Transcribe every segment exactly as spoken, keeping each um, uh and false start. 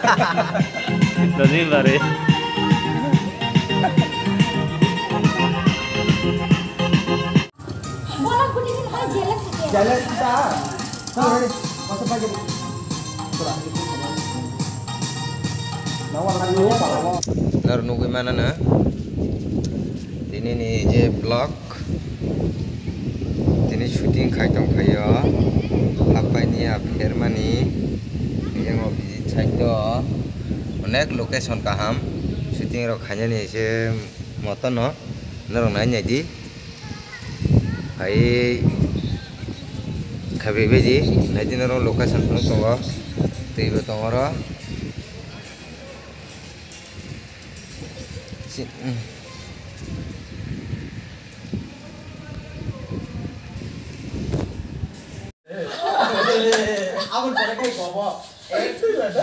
Nani bare. Naro nugwi manana tini ni je vlog. Tini shooting khai tong phaio, hapai ni a phermani, yang o visit site o onek location kaham shooting rok khainani se moto no norok nai nai di. Hai khabi beji nai di norok location phunuk tongo, twi bo tongo oro. Si-, mm. Aboni pore khe bobo. Ek,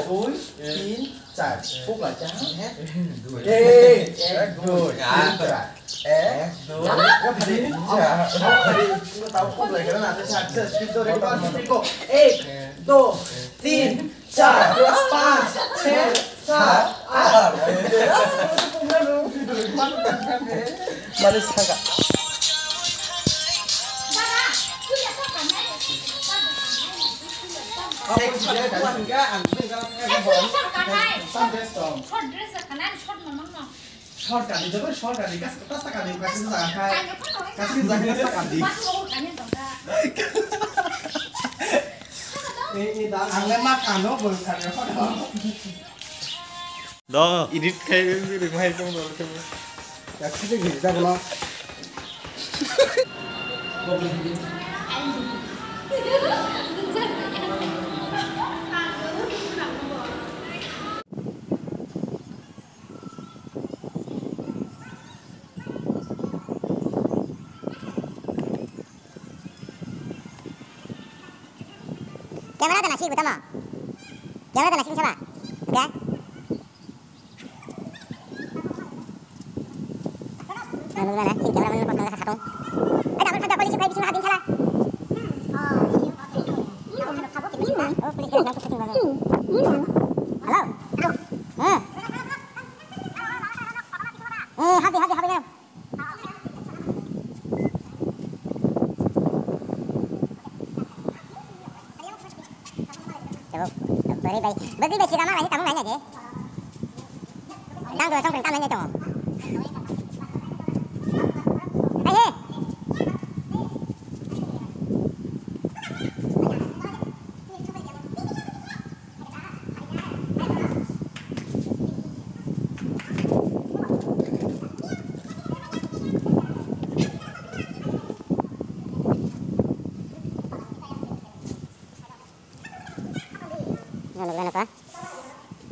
dui, tin, char. Pukla cha. Ek, dui. Ek, dui, tin, char. Ek, dui, tin, char. Tau puklai khe na, cha, cha, speed to record, speed ko. Ek, dui, tin, char, panch, chhe, sat, aath. Mane saka. Short dress kana, short mamang no. Short kani, joto short kani, kas, kas kani, kas kani, kas kani. Ang le ma kano bo kani. Do. Edit khai rimai tong do. Ya kisi gini ta bono. Camera da nasi butama. Camera da nasi sama. Okay. Nang nang nang, sini camera mana pas nang satu. Eh, dapat ada polisi, polisi hadin salah. Oh, please, guys, nang satu. Hello. Eh. Eh, happy, happy, happy now. Bwrwi bai, bwrwi bai sida ma bai tamo bai na je. Dang do song tamo ne to. Ai he. Ano gana pa?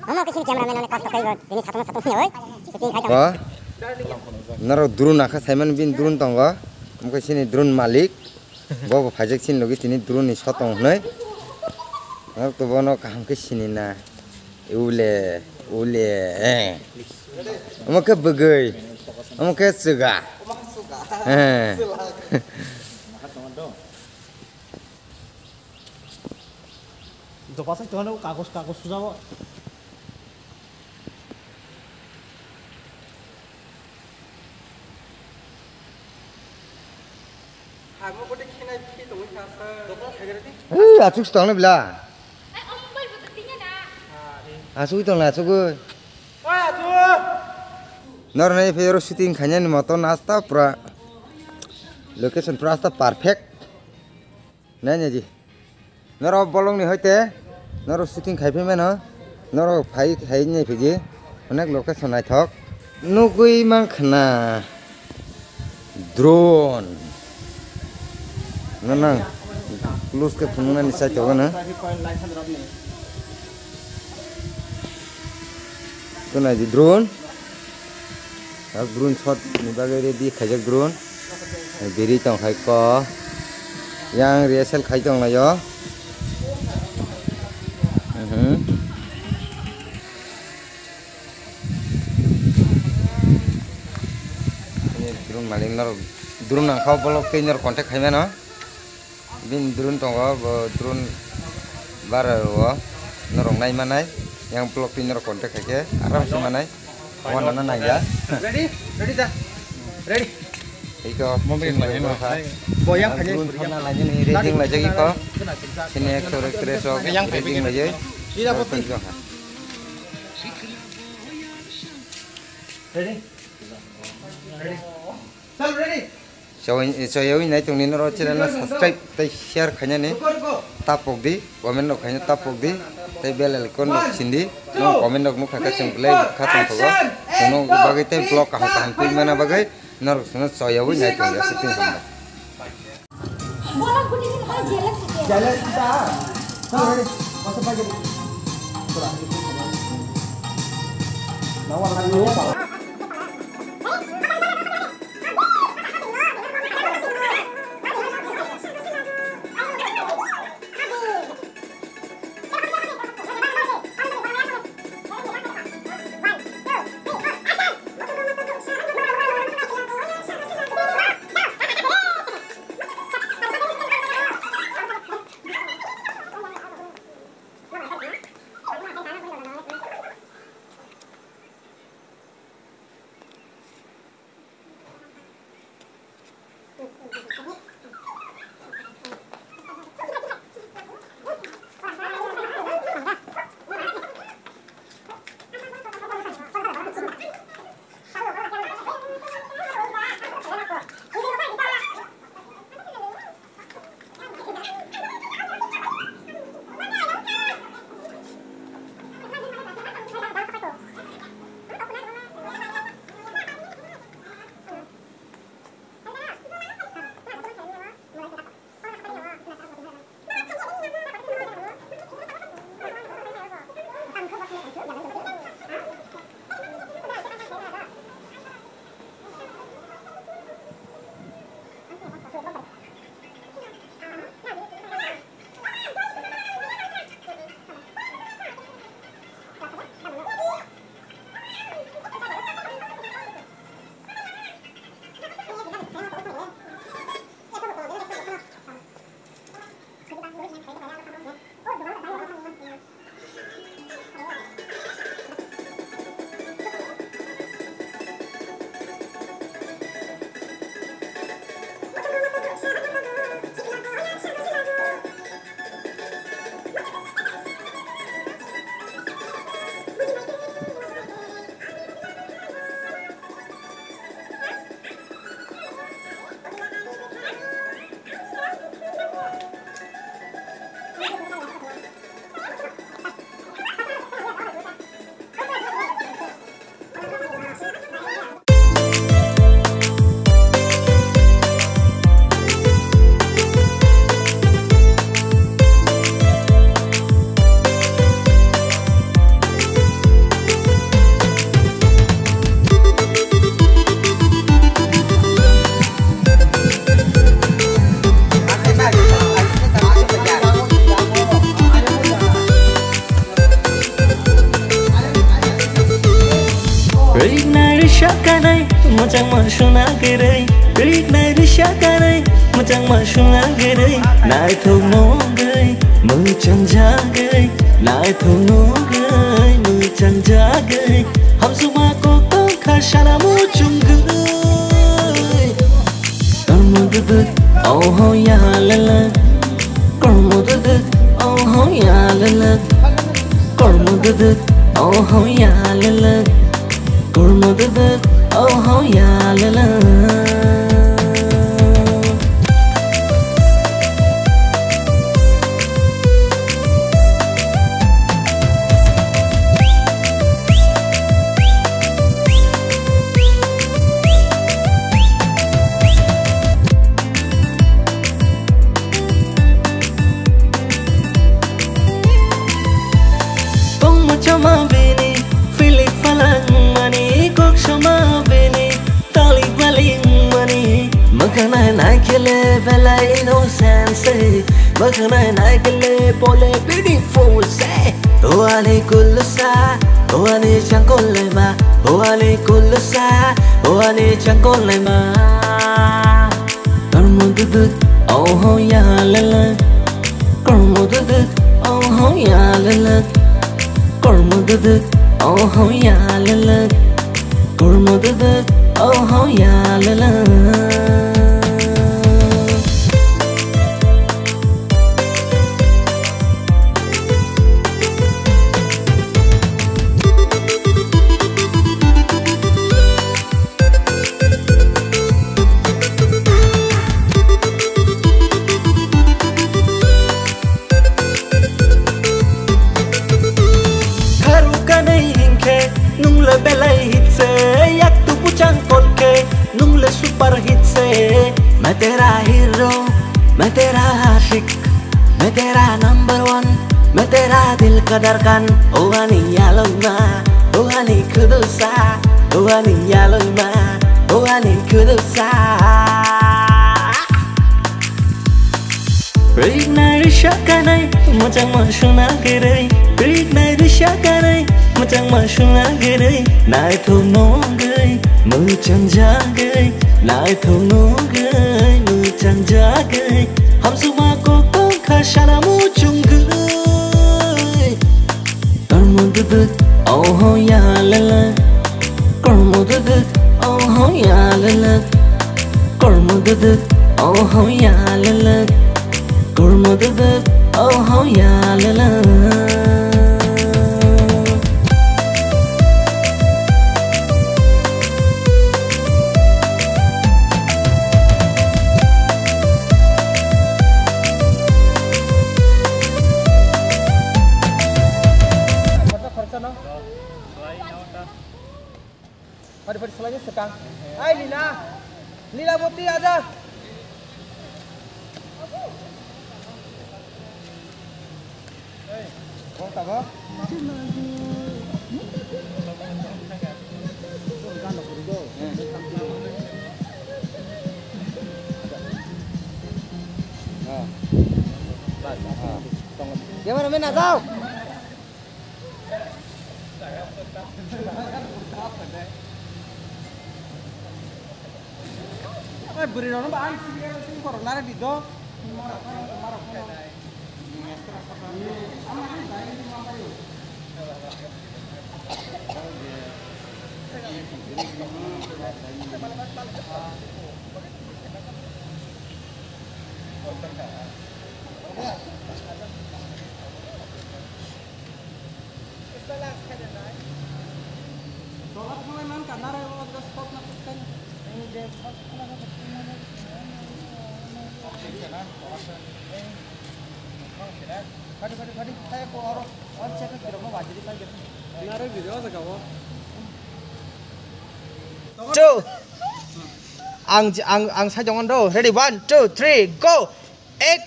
Ano kisin cameraman ano kasto kai ini satu satu ya, oi. Setting kai. Ba. Naro drone akha Simon bin drone tongo. Mukhe sini drone malik. Bo bo phaijak sin logi tini drone ni shot tong hnai. Norok to bono kaham khe sini na. Ule, ule, eh. Omo khe bwgwi. Omo khe chwga. Eh. Dopasai tongno kagos, kagos sujabo. Amo bote khinai phi tongwi kha sa. Ei, achuk se tongno bila. Achuk tongla, achuk. Oi, achuk. Nornai phai oro shooting khainani moto nasta pura. Location pura asta perfect. Nai nai ji. Norok bolong ni hoite, norok shooting khai phai mano, norok phai khai nai phiji, onek location naithok. Nugwi mankha na drone. No nang, close khe phunuknani chai tongo na. Tunai di drone. Drone shot ni bagwi ready khaijak drone. Biri tong khai ko. Yang rehearsal khai tong laio. Mhm. Ini drone malik norok drone nangkha bolok tei norok contact khai mano. Bini drone tongo, bo drone bara o norok nai manai. Yang vlog pin ro contact khai khe aram se manai. Wana na nang ya. Ready? Ready da? Ready? Iko mobile lai ma. Boyang phai. Drone phone na lai ni ready lai jagi ko. Sini ek sore tres ok. Yang phai ready lai jai. Ira boti. Ready? Ready? Chal ready? Choyawi nai tongni norok channel no subscribe tei share khainani tapok di, comment rok khaina tapok di, tei bell icon rok sindi, no comment rok nukha khe chwng belai kha tongthogo, chwngno bagwi tei vlog kaham kaham twi mana bagwi norok chwngno choyawi nai tongya se tini hambai. Riknai risa kanai, mwchangma suna giri. Riknai risa kanai, mwchangma suna giri. Naithok nugwi, mwchang jagwi. Naithok nugwi, mwchang jagwi. Hamsukma kok tongkha sana muchungwi. Kormo duduk, oho ya lele. Kormo duduk, oho ya lele. Kormo duduk, oho ya lele. Kormo duduk, oho ya lele. Tongma chama bini, filik phalang mani, kok sama bini, talik baling mani. Mwkhang nai nai khe le belai innocent se, mwkhang nai nai khe le pole beautiful se. O ani kulusa, o ani changkol lema, o ani kulusa, o ani changkol lema. Kormo duduk, oho ya lele. Kormo duduk, oho ya lele. Kormo duduk, oho ya lele. Kormo duduk, oho ya lele. Kharu kanai hinkhe, nungle belai hit se, yak tu buchang kolkhe, nungle super hit se. Main tera hero, main tera aashiq, main tera number one, main tera dil ka dharkan. O ani yaloi ma, o ani khudusa, o ani yaloi ma, o ani khudusa. Rignai risa kanai, mwchangma suna giri. Rignai risa kanai, mwchangma suna giri. Naithok nugwi, mwchang jagwi. Naithok nugwi, mwchang jagwi. Hamsuma kok tongkha sana muchungwi. Kormo duduk, oho ya lele. Kormo duduk, oho ya lele. Kormo duduk, oho ya lele. Kormo duduk, oho ya lele. Khoroksa, khoroksa no. Pari, pari, salai ni swkang. Ai, Lila. Lila Moti, aja. Kok tabok? Cameraman, a jao. Oi, bwrwi rokno ba ang sini sini korok nare di do. Two. Ang, ang, ang sai tongo do. Ready, one, two, three, go. Ek,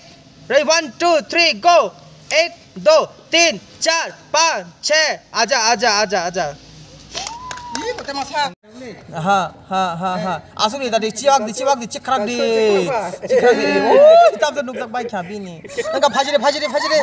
ready, one, two, three, go. Ek, do, tin, char, panch, chhe. Aja, aja, aja, aja. Ih, kote masa. Ha, ha, ha, ha. Asuk ni tadi chiwak di, chiwak di, chikrak di. Chikrak di. Oh, kitab tu nukjak bai khabi ni. Nangka phajire, phajire, phajire.